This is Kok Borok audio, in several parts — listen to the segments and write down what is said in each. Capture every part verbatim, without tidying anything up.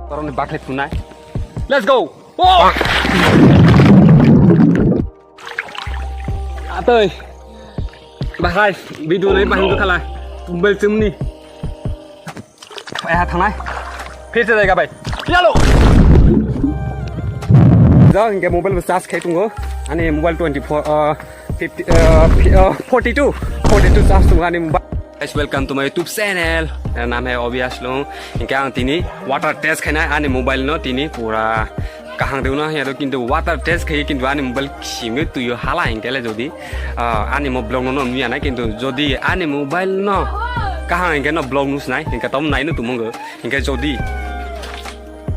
Toroni bathai phunai. Let's go. Oh! Atoi. Bahai, video nai bahai khala. Mobile chumni. Ai ha thangnai. Phir se jai ga bai. Yalo. Jo, hingke mobile bo charge khai tongo. Ani mobile twenty-four, uh, fifty, uh, fi-, uh, forty-two, forty-two charge tongo ani mobile. Guys, welcome to my YouTube channel. Mera naam hai Obi Aslung. Hingke ang tini water test khainai ani mobile no tini pura kahang deuna hanya do, kintu water test khai kintu ani mobile kisimi tuyo hala hingke le jodi, ah, ani mo vlog no no nuya nai, kintu jodi ani mobile no kahang hingke no vlog nus nai hingke tom nai no tumungo hingke jodi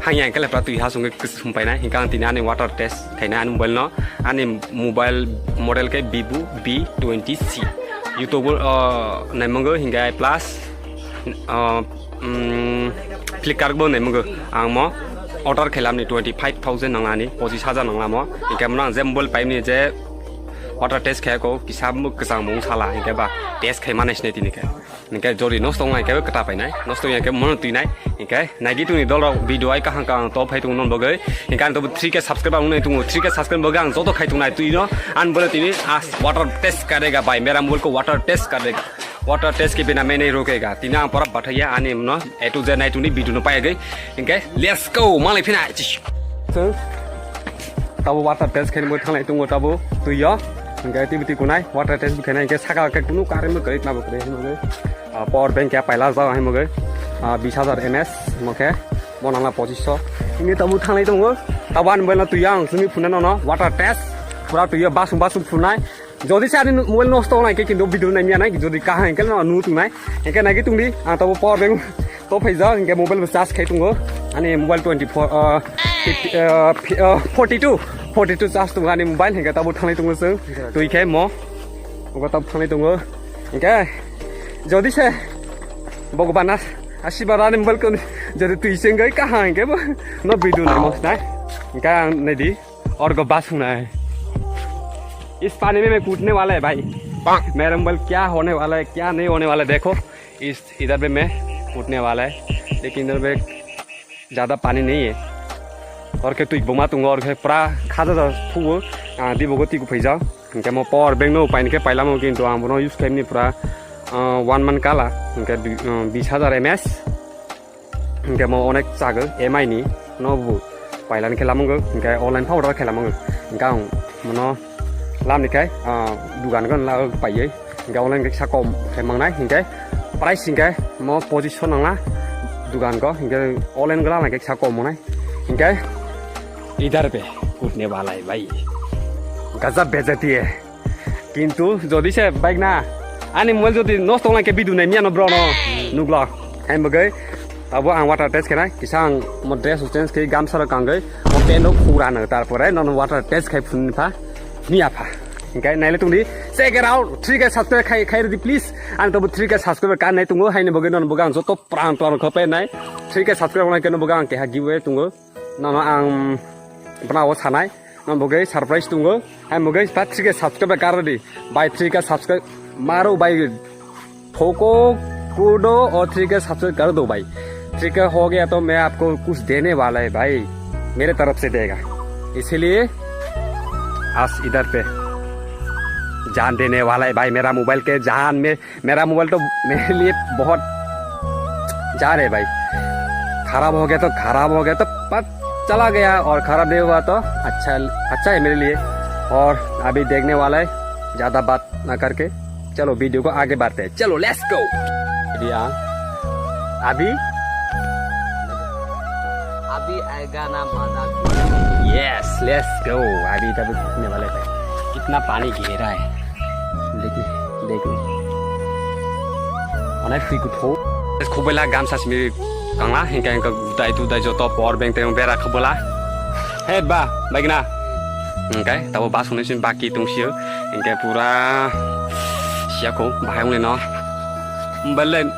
hangya hingke le pra tui ha songke kis humpainai hingke ang tini ani water test khainai ani mobile no, ani mobile model ke Vivo V twenty C. YouTube, ah, naimungo hingke plus, ah, um, Flipkart bo naimungo ang mo order khailamni twenty five thousand nanglani, pochis hajar nanglamo. Hingke mo ang je mobile paimni je water test khaiko kisa mo kwchang mung sala hingke ba test khai manai sinai tini khe. Hingke jori nosto wngnai khe kwta painai, nosto wngya khe mono tuinai. Hingke naigi tongni dol rok video ai kaham kaham to phai tongo non bagwi. Hingke ang to three K subscriber wngnai tongo, three K subscriber bagwi ang joto khai tongnai twi no. Ang bono tini as water test karega bai, mera mobile ko water test karega. Water test ke bina maine rokega. Tini ang pora bathaya ani no A to Z nai tongni video no payagwi. Hingke let's go malai phina. Chwng tabo water test khaini bo thanglai tongo tabo twi yo. Hingke tibiti kunai water test bo khainai hingke saka khe kunu current bo kwrwi tma bo kwrwi hwnwi. Ah, power bank ya paila jao hai mogwi. Ah, bis hajar M S mo khe bo nangla pochis so. Hingke tabo thanglai tongo. Tabo ani mobile no twi yang simi phunai no no water test. Pura twi yo basung basung phunai. Jodi se ani mobile nosto wngnai khe kintu video naimya nai, jodi kaham hingke no nu tongnai. Hingke naigi tongdi, ang tabo power bank to phaijak, hingke mobile bo charge khai tongo. Ani mobile twenty-four, ah, fifty, ah, fi-, ah, forty-two, forty-two charge tongo ani mobile, hingke tabo thanglai tongo chwng. Twi khe mo, obo tabo thanglai tongo. Hingke jodi se Bhagwan as-, asibara ani mobile ko jodi twi se wngwi kaham hingke bo no video naimo nai. Hingke ang naidi. और को बात सुना है, इस पानी में मैं कूदने वाला है भाई। मेरा मोबाइल क्या होने वाला है, क्या नहीं होने वाला है, देखो इस, इधर पे मैं कूदने वाला है, लेकिन इधर पे ज़्यादा पानी नहीं है। और के तू बोमा तुंगा और के पूरा खाजा जा फुगो, आ, दी बोगो तीको फैजा। इनके मो पावर बैंक नो पाइन के पाइला मो किंतु आम बोनो यूज़ करनी पूरा, आ, वन मंथ काला, इनके दु-, आ, बीस हज़ार MS. Hingke mo onek chago M I ni no bu pailan khe lamungo, hingke online pha order khe lamungo. Hingke ang mono lamni khai, ah, dugan go la paiye. Hingke online khe kisa kom khe mangnai, hingke price hingke mo pochis so nangla dugan go, hingke online go la khe kisa kom mangnai. Hingke idhar pe kutne wala hai bhai. Gajab bejati hai. Kintu jodi se bike na ani mobile jodi nosto wngnai khe video nai miya no bro no nukla. Hai bagwi abo ang water test khenai kisa ang mo dress change khe gamsa rok kangwi mo pant rok khura no tarpore no water test khai phun pha miya pha. Hingke naile tungdi check it out three K subscribe khai khai rwdi please. Ang tobo three K subscribe ka nai tungo haini bagwi no bagwi ang joto pran pran kho pe nai three K subscribe wngnai khe no bagwi ang keha giveaway tungo. Nono ang bana o sanai, no bogei surprise tungo. Hai mogei pa three K subscribe kar di. Bai three K subscribe maro bai thoko kudo o three K subscribe kar do bai. Three K ho gaya to main aapko kuch dene wala hai bhai. Mere taraf se dega. Isliye aaj idhar pe jaan dene wala hai bhai. Mera mobile ke jaan mein मेरा मोबाइल तो मेरे लिए बहुत जा रहे भाई। खराब हो गया तो खराब हो गया तो पत चला गया, और खराब नहीं हुआ तो अच्छा, अच्छा है मेरे लिए। और अभी देखने वाला है, ज़्यादा बात ना करके चलो वीडियो को आगे बढ़ते हैं। चलो, let's go। अभी, अभी आएगा ना मजा। Yes, let's go। अभी तब घूमने वाले हैं। कितना पानी गहरा है। Deki, deki. Onek twi kuthuk. Khubela gamsa simi kangla, hingka hingka gudai tudai joto power bank tayong bera khubela. He ba, bagna. Hingkai, tabo bas hwnwi simi baki tungsio. Hingkai pura siya ko, bahai wngni no. Balen.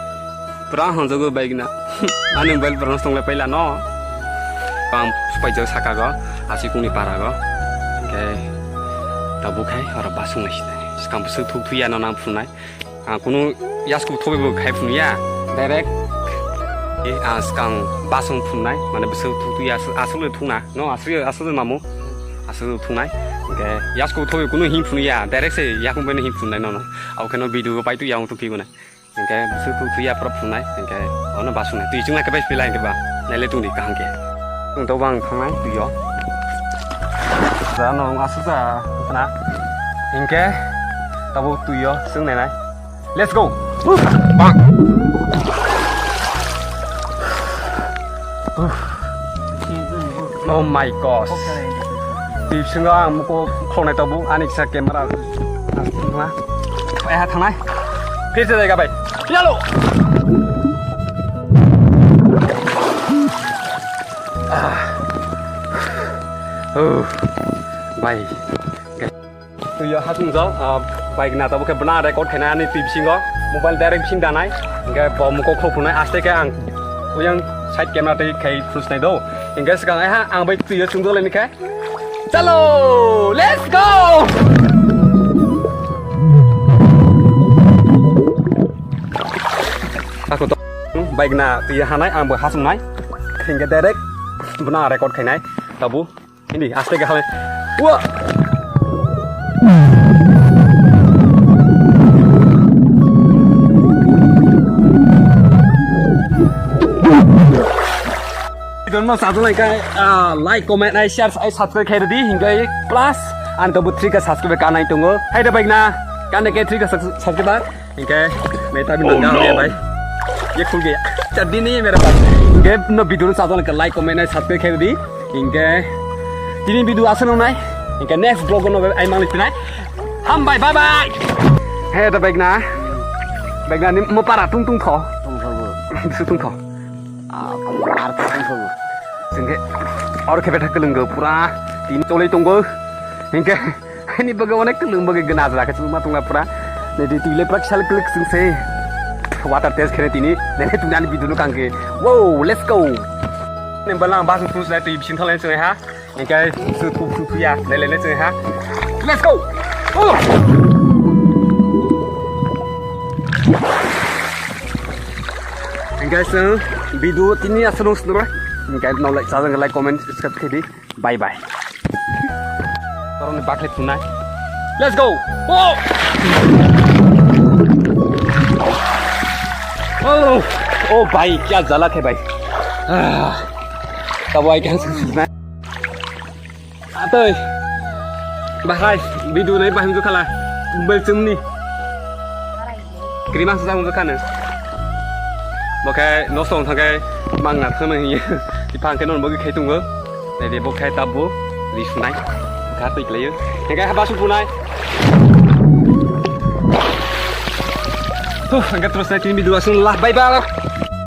Pura hwnjago bike na. Ani mobile pura nosto wngla paila no. Pang supaijak saka go, asi kungni para go. Hingke tabuk hai oro bus wnglai sinai. Swkang bwswk thuk thuya no nang phunai. Ah, kunu yasku thobwi bo khai phunuya. Direct Ah, skang basong phungnai, mane bwswk thuk thuk ya, aswk, aswk le thungna, no, aswk, aswk le mamu, aswk le thungnai. Hingke yasko thoi kunu hing phunu ya, direct se yakung bai hing phungnai no, no. Au khe no video pai tu yang tu phi guna. Hingke bwswk thuk thuk ya prop phungnai, hingke ono basongnai. Twi chwngna khe bai pila hingke ba, naile tungdi kaham khe. Ang to bang thangnai twi o. Da no aswk ja khna. Hingke tabo twi o chwng nainai. Let's go. Bang. Oh my gosh. Twi bisingo ang muko khulonai tabuk ani kisa camera. Eh, ha thangnai. Phir se jai ga bai. Yalo. Ah. Oh. Bai. Twi o hasung jao, ah, bike na tabuk khe bwna record khaina ani twi bisingo, mobile direct bising danai, hingke bo muko khulok phunai aste khe ang uyang side camera twi khai phusnai do, hingke swkang ai ha ang bai twi o chwng dole ni khe, chalo, let's go! Ako to bike na twi o hanai ang bo hasung nai, hingke direct bwna record khainai, tabu. Hindi, aste ke hale. Wah. Video no sajolai kai, ah, like, comment, ai share, ai subscribe khai di, hingkai plus, ang to bu three K subscribe ka nai tongo. Hai da bike na, kan de ke three K subscribe. Hingke, neta bin nang ya bai. Ye khul ge. Chaddi nahi hai mera paas. Hingke no video no sajol ke like, comment, subscribe khai di. Hingke, tini video asal nai. Hingke next vlog no ai mang litinai. Ham bai, bye bye. He da bike na. Bike na ni mo para tung tung tho. Tung tho bo. Su tung tho. Ah, ar tung tho bo. Hingke, or ke beta kelung go pura. Tini chole tung go. Hingke. Ani bagwi onek kwlwng bagwi gana jora khe chwngma tongla pura. Nai di twi le pura kisa le kwlwk chwng se. Water test khe tini. Nai twi ani video no kang khe. Wow, let's go. Nembala ang basong phunus lai twi bising thalai chwng ha. Engkai su thu thu thu ya. Nai le ne chwng ha. Let's go. Oh. Engkai chwng video tini aswk nung snura. Engkai no like, chajang like, comment, subscribe khe di. Bye bye. Toroni bakle tunai. Let's go. Oh! Oh, oh bhai, kya jala the bhai. Ah. Tabo ai kang susna. Atoi. Bahai, video nai bahai khala. Bel chumni. Krima sa jang kane. Bo khe nosto wng thang khe mang na thang nang hiya. Iphang khe non bo khe khai tongo. Nai de bo khe tab bo ri sunai. Kha twi klai. Hingke ha basu punai. Huh, hingke terus nai tini video asung lah. Bye bye.